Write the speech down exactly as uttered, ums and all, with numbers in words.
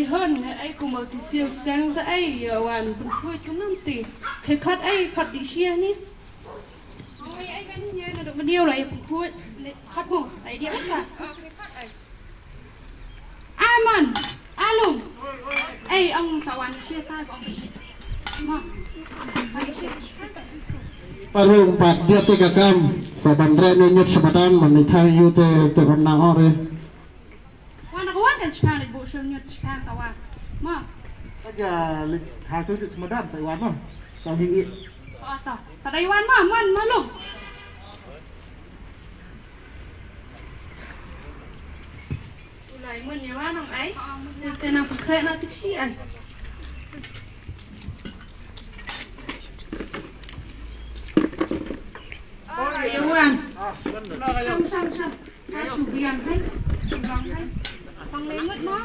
Hon, ai kum au ti siu seng ta ai ya wan pun kuit kum nam ti. He khot ai khot di sia ni. Oi ai kan ni na dok meniau lai pun kuit. Khot mo, tai dia apa? Amon, alung. Ai ang sa wan sia tai bong bi. Ma. Parung pat dia te ka kam sa ban re ne nyet sa badan man ni thang yu te te kam na ore. Wan ka wan kan shipang lek bu shul nyut shipang ka wan. Ma. Aja lek ha tu tu semadan sa wan ma. Sa hi i. Oh ta. Sa dai wan ma man ma lung. Ulai mun ya wan ang ai. Te na pukre na tiksi ai. Ora ya wan. Sam sam sam. Ka shu biang hai. Shu biang hai. Pang lengut ma.